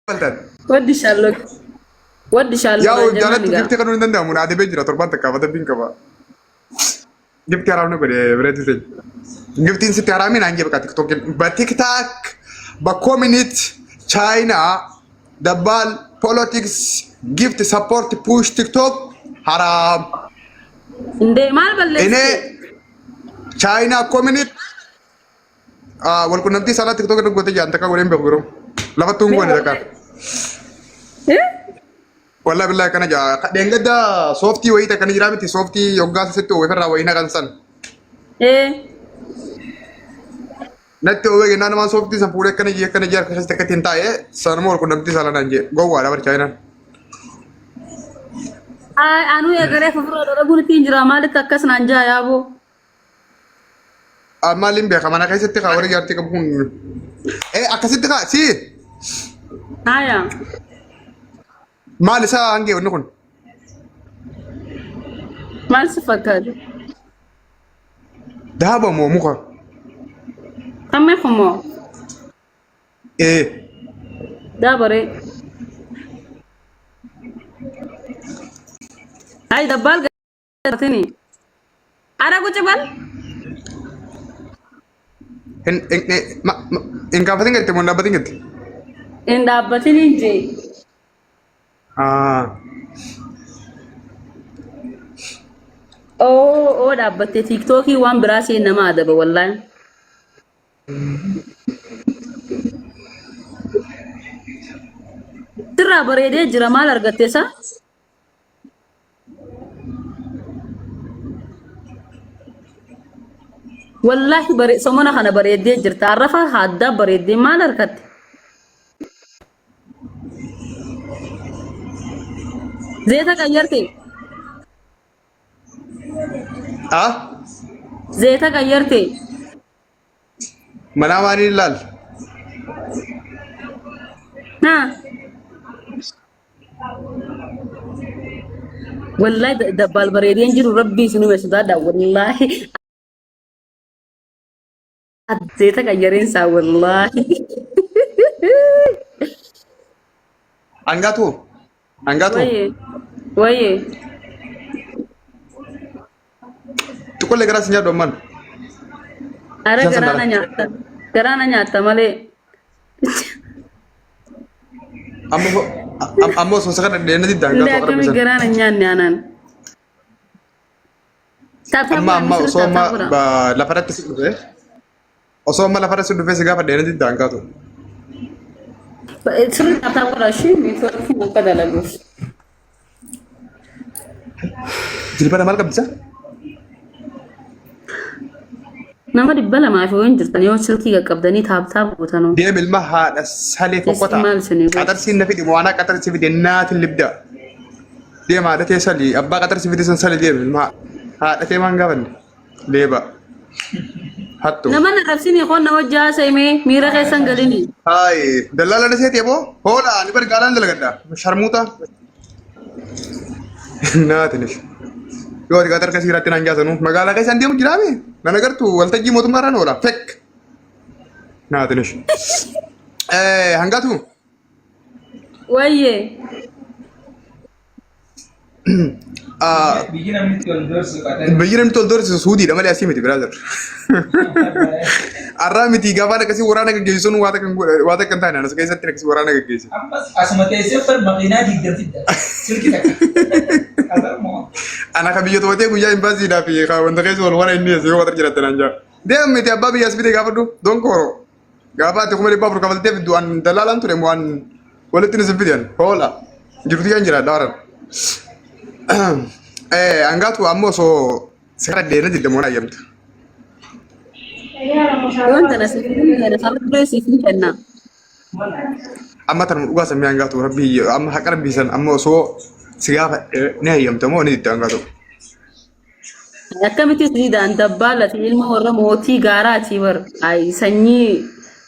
Baltan. Waddishaallo. Waddishaallo Yaa naan jennaan jaalattu egaa. giftii kanuu hin danda'amu na adabee jira torbaan takka adabbiin qaba. Giftii haraam na godhe bireetti ta'e. Giftiin sitti haraamii naan jee bakka tiktokiin. Ba tiktak ba community China dabbaal politics gift support push tiktok haraam. Indee maal balleessite? Inee China community Wal qunnamtii saalaa tiktok irra gootee jaan takka godheen beeku yeroo. Lafattuu hin goone takka. Wallaahi billaahi akkana jaa. Dheengadda sooftii wayii takka ni jiraa miti sooftii yoggaa sitti oowwe irraa wayii naqan san. Natti oowwee jennaan namaan sooftii san fuudhee akkana jee akkana jee harka keessatti akka ittiin taa'e sanuma wal qunnamtii saalaa naan jee gowwaadha bar chaayinaan. Anuu eegalee fufurraa dhalaguun ittiin jira maalitti akkas naan jaa yaaboo. Maaliin beeka mana keessatti kaa warri jaartii qabu kun. Ee akkasitti kaa si Haya. maal isaa hangee wanni kun. Maal si fakkaate? Daaba moo muka? Kammi kumoo? Ee Daabaree. Ay dabbaal Tini. Ara guci bal. Hin hin hin ma- ma- hin gaafatin gatte moo hin dhaabbatin gatte? Hin dhaabbatin hin jee. Ah. Oo oo dhaabbatte tiiktookii waan biraa seen nama adaba wallaahi. Sirraa bareedee jira maal argatte isaa? Wallaahi bare somona kana bareeddee jirta. Arrafa addaa bareeddee maal harkatte? Zeeta qayyarte. Ah? Zeeta qayyarte. Manaa maaliin ilaal? Naa. Wallaahi dabbaal bareedeen jiru rabbii isin uume sodaadha wallaahi. Zeeta qayyareen isaa wallaahi. Hangaatu? Hangaatu? Wayyee wayyee. Xiqqollee garaa si nyaadhu ammaan. Ara Bishaan garaa na sandaala. nyaatta garaa na nyaatta malee. Amma amma osoo sakana dheena didda Illee hangaatu akkami qarqara garaa na nyaanne anaan. Taataa Amma godha amma misirri osoo taataa amma godha. lafarratti si dhufe osoo amma lafarratti si dhufe si gaafa dheena didda hangaatu. Sirri taataa godha ishee neetwoorkiin akka dalaguuf. Jilbana maal qabdisa? Nama 200 fi wayin jirtan yoo silkii qaqqabdanii taaptaap gootanoo. Deem ilma haadha salee Isin fokkotaa. maal isinii godhu? Qaxarsiin na fidi mo'anaa qaxarsi fide naatin libda. Deem haadha tee sali abbaa qaxarsi fide san sali deem ilma haadha tee maan gaafanne. Leeba. Hattu. Nama na rabsini koon na wajji haasa'imee miira keessan galini. Hayi dallaala na seeti aboo hoola ani bari gaalaan dalagadha sharmuuta. Naatinish. Yoo ati qaxar kasii irratti naan jaasanu magaalaa keessan deemu jiraame nan agartu waltajjii mootummaa irraan oola fek. Naatinish. Hangatu. Wayyee. Biyyi namni itti wal doorsisu Qatar. Biyyi namni tol doorsisu Suudiidha malee asii miti brother. Arraa miti gaafaan akkasii waraana gaggeessuun waa takka hin godha- waa takka hin taane anas keessatti akkasii waraana gaggeesse. Ammas asuma teessee bar makiinaa diigdam fidda. Silki takka. Qatar moo? Ana ka biyya to'atee guyyaa imbaasiidhaa fi ka wanta keessa wal wara inni yoo Qatar jiratte naan jaa. Deem miti abbaa biyyaas fide gaafadhu donkooro. Gaafa ati 400,000 kafaltee fiddu an dalaalaan ture moo an walitti ni sin fide an hoola jirtu yan jira daaran. Eh hangaatu ammoo osoo si kadhadhee na didda moo na ayyamta. Yoon tana siif hin kenna sarara duree siif hin kenna. Amma tan dhugaa sammee hangaatu rabbii amma haqa rabbii san amma osoo si gaafadhe ni ayyamta moo ni didda hangaatu. Akkamitti siidaan dabbaalati ilma warra mootii gaaraati bar ay sanyii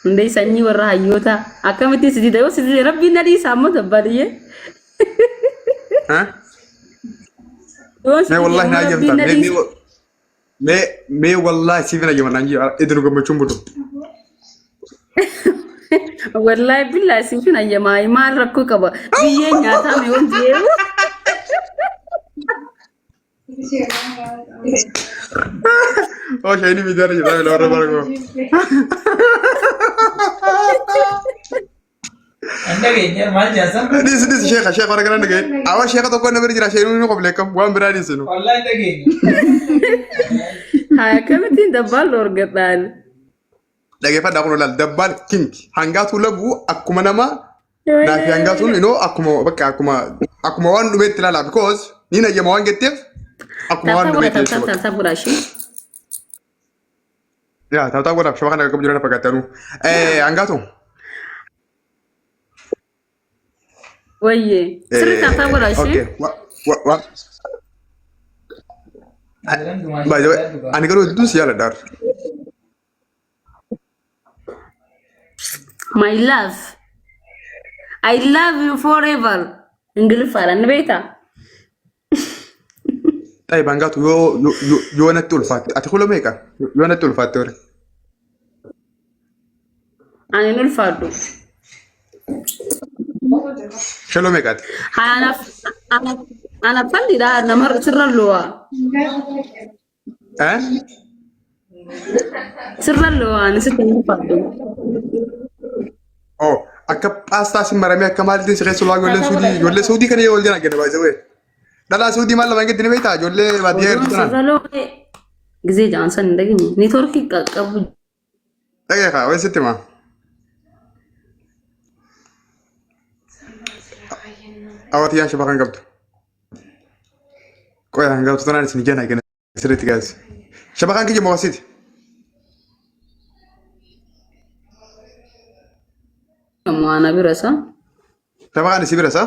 hundee sanyii warra hayyoota akkamitti siidida yoo siidide rabbiin na dhiisa ammoo dabbaaliyyee Ha? yoo Mee siidide wallahi na ammoo ayyamta rabbiin na mee dhiisa. mee mee mee wallahi siif hin ayyama naan jee idinu gammachuun butu. Wallaahi billaa siifin ayyamaa maal rakkoo qaba. Biyyeen nyaataa mi wanti eewu. Oh, shayni miidiyaa irra jira warra bargoo. An dhageenye maal jaasan? Dhis dhis sheekha sheekha warra kana dhagaye. Awa sheekha tokko na bira jira shayni ni qoblee kam waan biraa dhiisinu. Wallahi dhageenye. Haa akkamittiin dabbaal dhoorgadhaan. Dhageeffadhaa kun olaal dabbaal king hangaatu labu akkuma nama naafi hangaatuun inoo akkuma bakka akkuma akkuma waan dhumeetti ilaala because ni nayyama waan jetteef akkuma waan Taataa godha dhumeetti taataa jechuudha. taataa godha ishee. Yaa taataa godhaaf shaba kana qabu jiran fakkaatanu. Hangaatu. Wayyee. Sirri taataa godha ishee. Okay. Wa wa wa. By the way, ani garuu hedduun si jaaladha. My love. I love you forever. Ingiliffaadhaan ni beektaa? Xayi bangaatu yoo yoo yoo natti ulfaatte ati kula meeqa yoo natti ulfaatte hore. Ani hin ulfaadhu. Shaloo meeqaati? Anaaf anaaf anaaf falliidha nama sirra lo'a. Eh? Sirra lo'a ani sitti hin ulfaadhu. Oh, akka paastaa si maramee akka maalitti si keessa ulaa ijoolleen suudii ijoollee suudii kana yoo wal jala gadi baay'ee wee. Dhalaa suudii maal lamaan gadi ni beektaa ijoollee baadiyyaa Oduun jirtu tanaan. sirra lo'e gisee jaansan hin dhageenye. Neetwoorkii qaqqabu Dhagee kaa wayi sitti himaa. Awwaati yaa shaba kan qabdu. Qoya kan qabdu tanaan isin jana gana sirriitti gaas. Shaba kan kiyya mawasiiti. Ammoo ana bira isa. Shaba kan isi bira sa?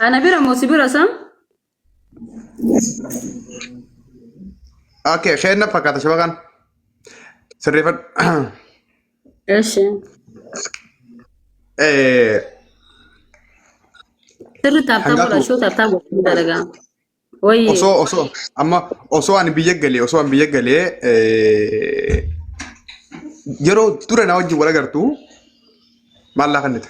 Ana bira moo si bira isa? Okay, sheen na fakkaata shaba kan. Sirreeffadhu. Eshi. Eh, Sirri taaptaa godha Hangaatu shoo taaptaa godha dalagaa. Wayye. osoo osoo amma osoo ani biyya galee osoo ani biyya galee eh, yeroo dura na wajjin wal agartu maal laa kennita?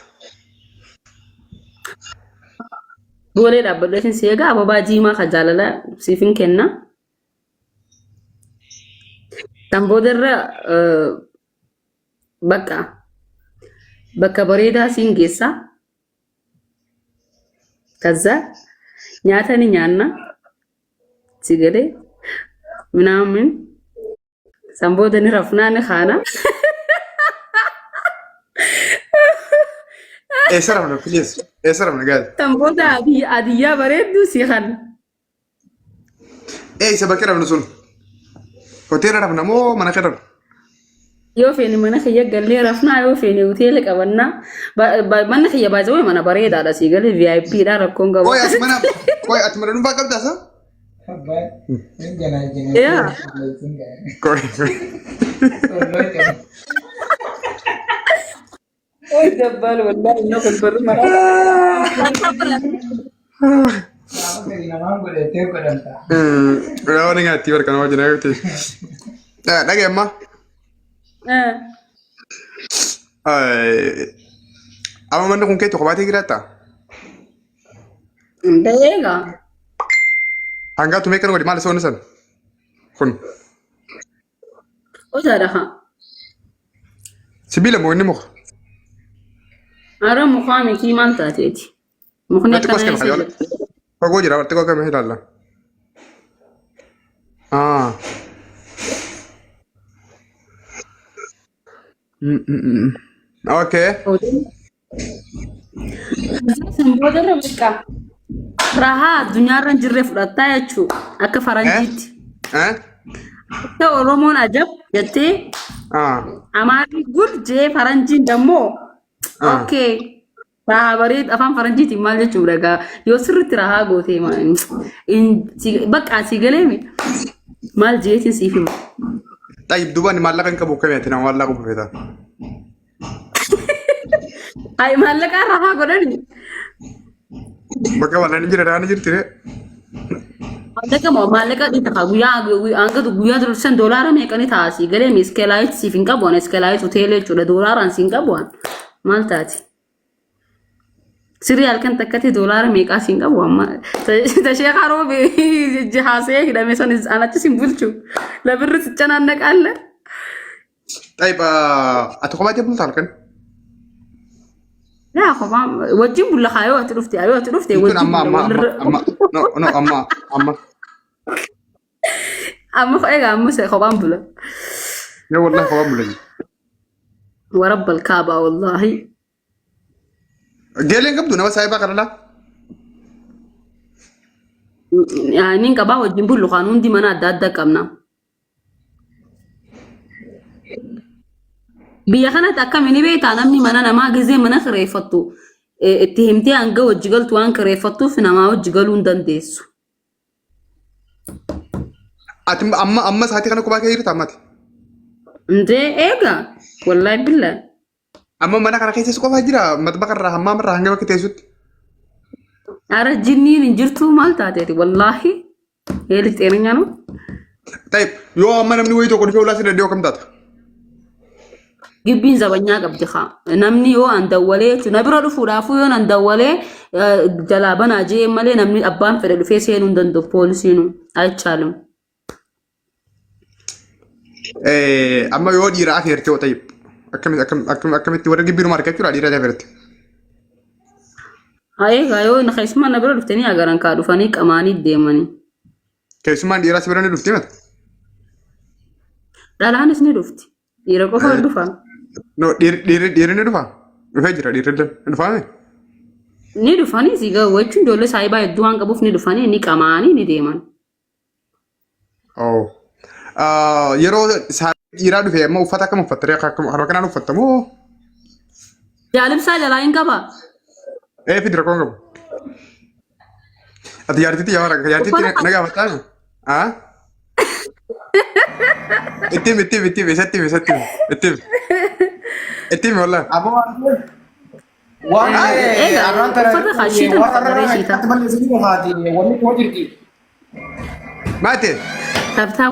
Boolee dhaabbadheetiin si eega ababaa diimaa kan jaalala siif hin kenna. Kan boodarra bakka bakka bareedaa siin geessa. Kaza nyaata ni nyaanna. Si galee minaamin san booda ni rafnaa ni kaana. Eessa rafna please? Eessa rafna gaali? San booda adiyyaa bareedduu si kan. Eessa bakki rafnu sun? Hoteela rafna moo mana kee rafna? Yoo feene mana kiyya gallee rafnaa yoo feene hoteela qabannaa. Manni kiyya baay'ee mana bareedaadha sii galee VIP dha rakkoon qabu. Qoy ati mana qoy ati mana dhuunfaa qabdaa sa? Yaa. Qoy. Oy dabbaal wallaahi inni kun barru maraa. Waan nyaatti barka nama wajjin agarti. Dhagee amma. Amma manni kun keetu kophaatee jiraata? Beeka. Hangaatu meeqa nu godhi maal isa wanni san? Kun Osaadha haa. Sibiila moo inni muka? Ara mukaa mitii maal taateeti? Mukni Xiqqoo as akkanaa kenna eessa fayyoola. jira? Fagoo jira xiqqoo akkami ilaalla. Ah. Mm, mm, mm. Okay. San boodarra bakka rahaa addunyaarra hin jirre fudhattaa jechuudha. Akka Eh? faranjiitti. Eh? Akka Oromoon ajab jettee Ah. Amaarri gud jee faranjiin dammoo Ah. okay. Rahaa bareed afaan faranjiitiin maal jechuudha gaa yoo sirriitti rahaa gootee bakka asii galeemi maal jeetiin siif hima. Tayyib duuba ani maallaqa hin qabu akkamii ati nama maallaqa qabu feeta. Ay maallaqaa rahaa godhani. Bakka wallaan hin jira rahaan jirti ree. Maallaqa moo maallaqa ni ta'a guyyaa hanga guyyaa dursan doolaara meeqa ni ta'a sii galee miskelaayit siif hin qabu ani iskelaayit hoteela jechuudha doolaaraan siin qabu an maal taati? Sirrii halkan takkatti doolaara meeqaa siin qabu amma tashee haroo haasee hidhame san an achi siin bulchu labirri si canaannaqaalle. Xayyib ati kophaa bulta halkan? Yaa kophaa wajjin bulla kaa yoo ati dhufte yoo ati dhufte Jechuun wajjin amma bulla amma amma walirra amma no no amma amma amma egaa amma kophaan bula. yoo wallahi kophaa bulla. Warabbal kaabaa wallaahi. Geeleen qabdu nama saayibaa kana laa? Inni qabaa wajjin bullu kaan hundi mana adda addaa qabna. Biyya kanatti akkami ni beektaa namni mana namaa gizee mana kireeffattu itti himtee hanga wajji galtu waan kireeffattuuf namaa wajji galuu hin dandeessu. Ati amma amma sa'aatii kana kophaa kee jirta ammati? Indee eega wallaahi billaa. Amma mana kana keessas qofaa jira maxbaqa irraa hammaama irraa hanga bakka teessutti. Ara jinniin hin jirtu maal taateeti wallaahi eelis xeenanya nu. Tayyib yoo amma namni wayii tokko dhufee ulaa si danda'u akkam taata? Gibbiin zabanyaa qabdi haa. Namni yoo an dawwalee jechuun na bira dhufuudhaafuu yoo an dawwalee jalaa banaa jee malee namni abbaan fedhe dhufee seenuu hin danda'u poolisiinu aychaalim. Amma yoo dhiira afeerte yoo tayyib akkamitti akkamitti warra gibbiinuma argachuudha dhiira afeerte. Haa eegaa yoo keessumaa na bira dhuftanii agaran kaa dhufanii qamaanii deemanii. Keessumaan dhiiraa si bira ni dhufti mata. Dhalaanis ni dhufti. Dhiira qofa dhufa. No dhiirri dhiirri ni dhufa. Dhufee jira dhiirri illee ni dhufaame. Ni dhufanii si gahu jechuun ijoollee saayibaa hedduu waan qabuuf ni dhufanii ni qamaanii ni deeman. Oh. Yeroo dhiiraa dhufe amma uffata akkam uffatta? Akkam kanaan uffatta moo? Jaalibsaa jalaa hin qabaa. Ee fidi rakkoon qabu. Ati jaartitti yaa warra jaartitti na gaafattaa? Ah? Itti himi itti himi itti himi isatti himi isatti himi itti himi. Itti himi wallah. Aboo waan waan Egaa arraan tana uffata kaa shiitan waan uffata arraan shiitaa. akkatti balleessanii haati wanni koo jirti. Maate Tabtaa